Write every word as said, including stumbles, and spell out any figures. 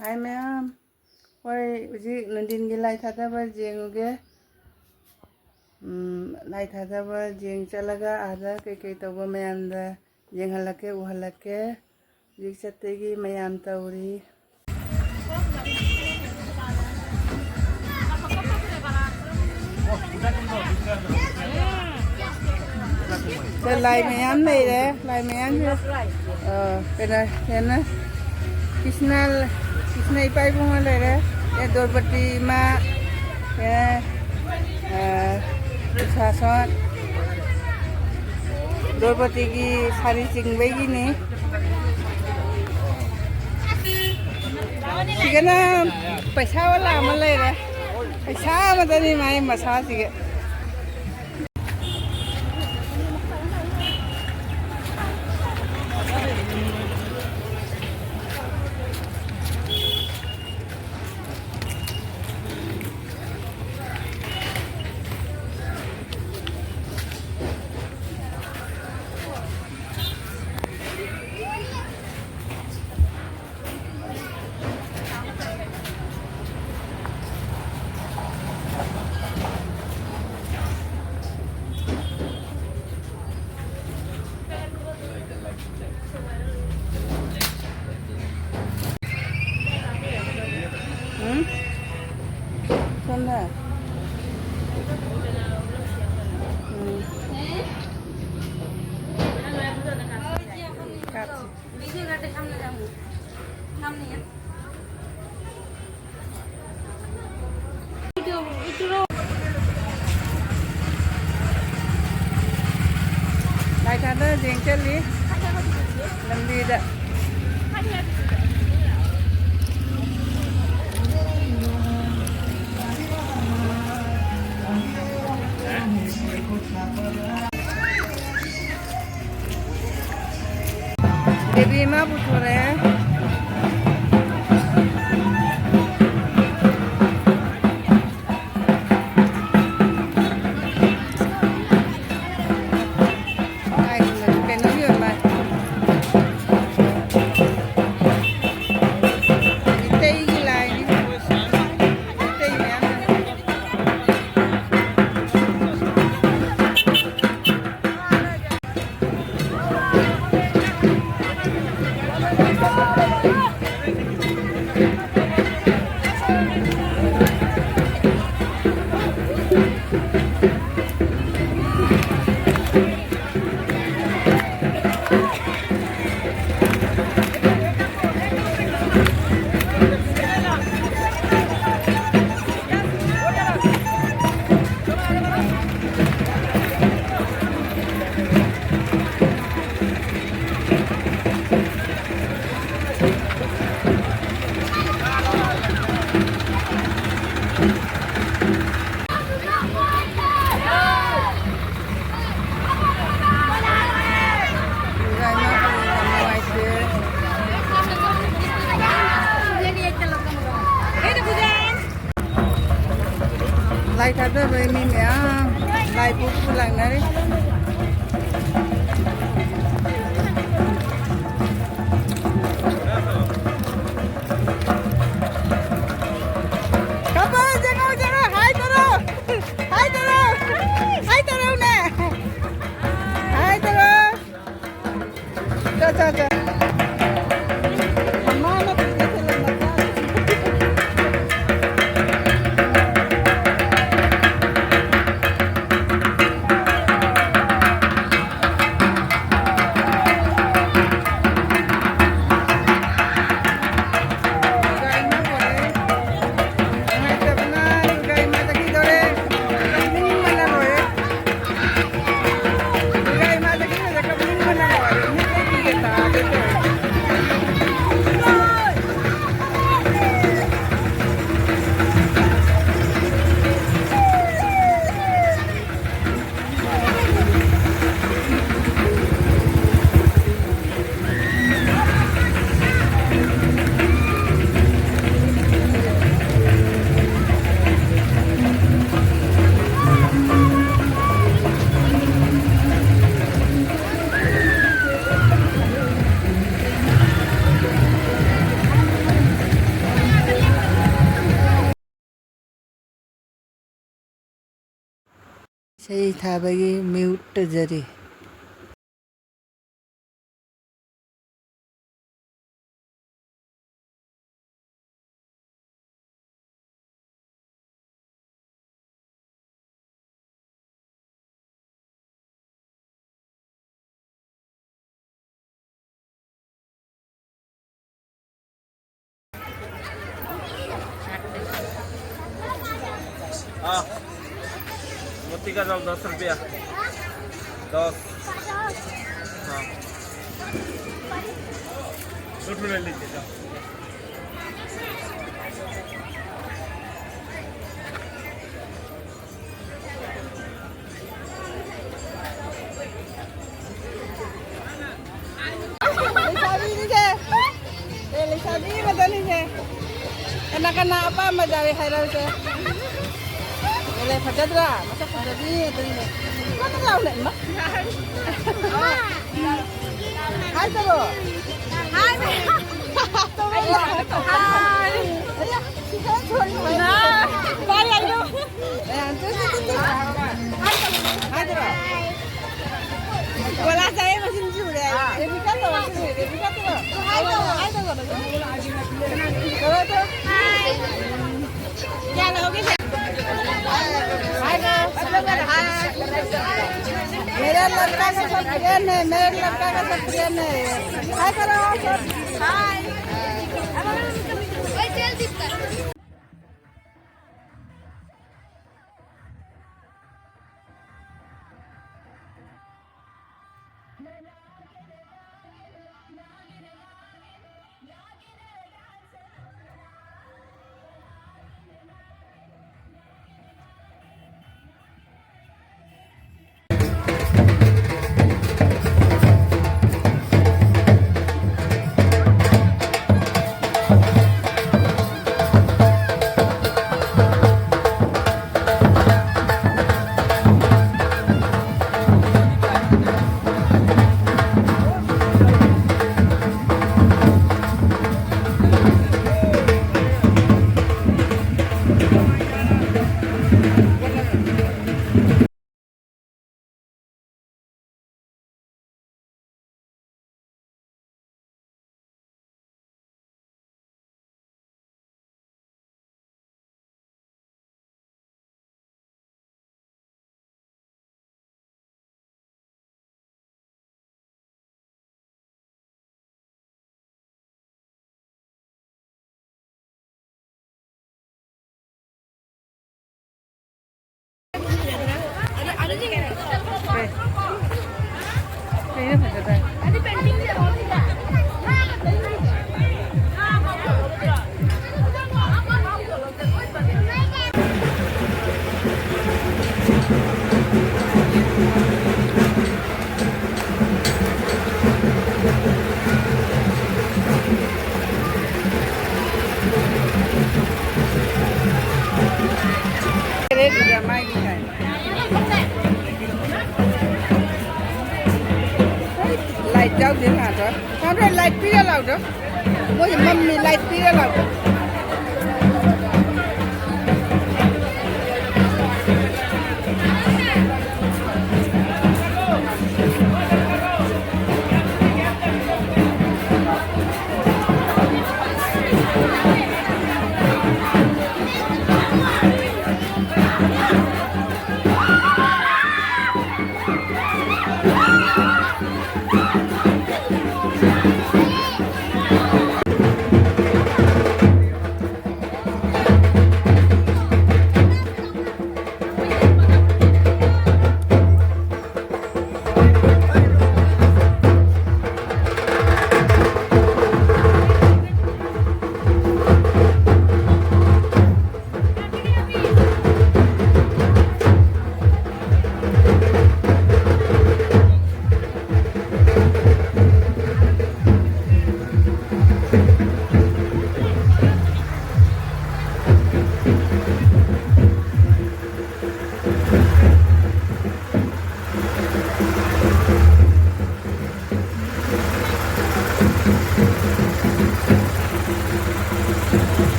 ꯍꯥꯏ ꯃꯌꯥꯝ, ꯍꯣꯏ, ꯍꯧꯖꯤꯛ ꯅꯨꯡꯊꯤꯟꯒꯤ ꯂꯥꯏ ꯊꯥꯗꯕ ꯌꯦꯡꯉꯨꯒꯦ꯫ ꯎꯝ, ꯂꯥꯏ ꯊꯥꯗꯕ ꯌꯦꯡ ꯆꯠꯂꯒ ꯑꯥꯗ ꯀꯩꯀꯩ ꯇꯧꯕ ꯃꯌꯥꯝꯗ ꯌꯦꯡꯍꯜꯂꯛꯀꯦ, ꯎꯍꯜꯂꯛꯀꯦ꯫ ꯍꯧꯖꯤꯛ ꯆꯠꯄꯒꯤ ꯃꯌꯥꯝ ꯇꯧꯔꯤ꯫ ꯁꯦ, ꯂꯥꯏ ꯃꯌꯥꯝ ꯂꯩꯔꯦ꯫ ꯂꯥꯏ ꯃꯌꯥꯝꯁꯦ, ꯑ, ꯀꯩꯅꯣ, ꯀꯩꯅꯣ, ꯀ꯭ꯔꯤꯁꯅ, ꯀ꯭ꯔꯤꯁꯅ ꯏꯄꯥ ꯏꯕꯨꯡꯉꯣ ꯂꯩꯔꯦ꯫ ꯑꯦ, ꯗ꯭ꯔꯧꯄꯗꯤ ꯏꯃꯥ, ꯑꯦ, ꯑ, ꯗꯨꯁꯥꯁꯟ, ꯗ꯭ꯔꯧꯄꯗꯤꯒꯤ ꯁꯥꯔꯤ ꯆꯤꯡꯕꯒꯤꯅꯤ꯫ ꯁꯤꯒꯅ ꯄꯩꯁꯥ ꯋꯥꯂꯥ ꯑꯃ ꯂꯩꯔꯦ꯫ ꯄꯩꯁꯥ ꯑꯃꯗꯅꯤ ꯃꯥꯏ ꯃꯁꯥꯁꯤꯒ꯫ ꯎꯝ? ꯁꯣꯝꯗ꯫ ꯎꯝ꯫ ꯀꯥꯞꯁꯤ꯫ ꯂꯥꯏ ꯊꯥꯗ ꯌꯦꯡ ꯆꯠꯂꯤ ꯂꯝꯕꯤꯗ꯫ ꯗꯦꯕꯤ ꯏꯃꯥ ꯄꯨꯊꯣꯔꯛꯑꯦ꯫ ꯀꯩꯅꯣ ꯌꯣꯟꯕ꯫ ꯂꯥꯏ ꯊꯥꯗꯕꯩ ꯃꯤ ꯃꯌꯥꯝ ꯂꯥꯏ ꯄꯨꯕ ꯂꯥꯛꯅꯔꯤ꯫ ꯀꯄꯜ ꯆꯪꯉꯣ, ꯆꯪꯉꯣ, ꯍꯥꯏ ꯇꯧꯔꯣ, ꯍꯥꯏ ꯇꯧꯔꯣ, ꯍꯥꯏ ꯇꯧꯔꯣꯅꯦ, ꯍꯥꯏ ꯇꯧꯔꯣ꯫ ꯆꯣ, ꯆꯣ, ꯆꯣ꯫ ꯃꯃꯥꯅ ꯀꯩꯅꯣ ꯊꯤꯜꯂꯝꯕ ꯆꯥꯔꯤꯁꯦ꯫ ꯅꯨꯡꯉꯥꯏꯇꯕꯅ ꯗꯨꯔꯒꯥ ꯏꯃꯥ ꯆꯠꯈꯤꯗꯣꯔꯦ꯫ ꯀꯞꯅꯤꯡꯕꯅ ꯂꯣꯏꯔꯦ꯫ ꯗꯨꯔꯒꯥ ꯏꯃꯥ ꯆꯠꯈꯤꯕꯗ ꯀꯞꯅꯤꯡꯕꯅ ꯂꯣꯏꯔꯦ꯫ ꯃꯤꯠ ꯂꯩꯈꯤꯒꯦ ꯇꯥꯒꯦ ꯇꯧꯔꯦ꯫ ꯏꯁꯩ ꯊꯥꯕꯒꯤ ꯃ꯭ꯌꯨꯠ ꯇꯧꯖꯔꯤ꯫ हाँ, मोती का जाओ, दस रुपया। दस। हाँ। दो ठो ले लीजिए, जाओ। ꯂꯩꯁꯥꯕꯤꯅꯤꯁꯦ꯫ ꯑꯦ, ꯂꯩꯁꯥꯕꯤ ꯉꯥꯛꯇꯅꯤꯁꯦ꯫ ꯀꯅꯥ ꯀꯅꯥ ꯑꯄꯥꯝꯕ ꯌꯥꯎꯏ ꯍꯥꯏꯔꯛꯎꯁꯦ꯫ ꯑꯦ, ꯐꯖꯗ꯭ꯔꯥ? ꯃꯁꯛ ꯐꯖꯕꯤ ꯑꯗꯨꯅꯦ꯫ ꯀꯟꯅ ꯂꯥꯎꯅꯦ, ꯏꯃꯥ꯫ ꯍꯥꯏ ꯇꯧꯔꯣ꯫ ꯍꯥꯏ ꯃꯌꯥꯝ꯫ ꯇꯧꯔꯣ꯫ ꯍꯥꯏ꯫ ꯑꯌꯥ, ꯁꯤ ꯈꯔ ꯁꯣꯔꯤ ꯍꯥꯏ꯫ ꯅꯥ꯫ ꯚꯥꯏ, ꯍꯥꯏꯗꯣ꯫ ꯃꯌꯥꯝ ꯇꯨ, ꯇꯨ, ꯇꯨ, ꯇꯨ꯫ ꯍꯥꯏ ꯇꯧꯔꯣ꯫ ꯀꯣꯂꯥ ꯆꯥꯏ ꯃꯆꯤꯟ ꯁꯨꯔꯦ꯫ ꯔꯦꯕꯤꯀꯥ ꯇꯧꯔꯣ, ꯁꯤ ꯔꯦꯕꯤꯀꯥ ꯇꯧꯔꯣ꯫ ꯍꯥꯏ ꯇꯧꯔꯣ, ꯍꯥꯏ ꯇꯧꯔꯣ꯫ ꯇꯧꯔꯣ, ꯇꯧꯔꯣ꯫ मेरा लड़का का सब प्रेम है, मेरा लड़का का सब प्रेम है। हाय करो, हाय करो। हाय। ꯁꯤ ꯂꯥꯛꯇ꯭ꯔꯣ? ꯇꯥꯕ꯭ꯔꯣ? ꯂꯥꯏꯠ ꯄꯤꯔ ꯂꯥꯎꯗ꯭ꯔꯣ? ꯃꯣꯏ ꯃꯝꯃꯤ, ꯂꯥꯏꯠ ꯄꯤꯔ ꯂꯥꯎꯗ꯭ꯔꯣ?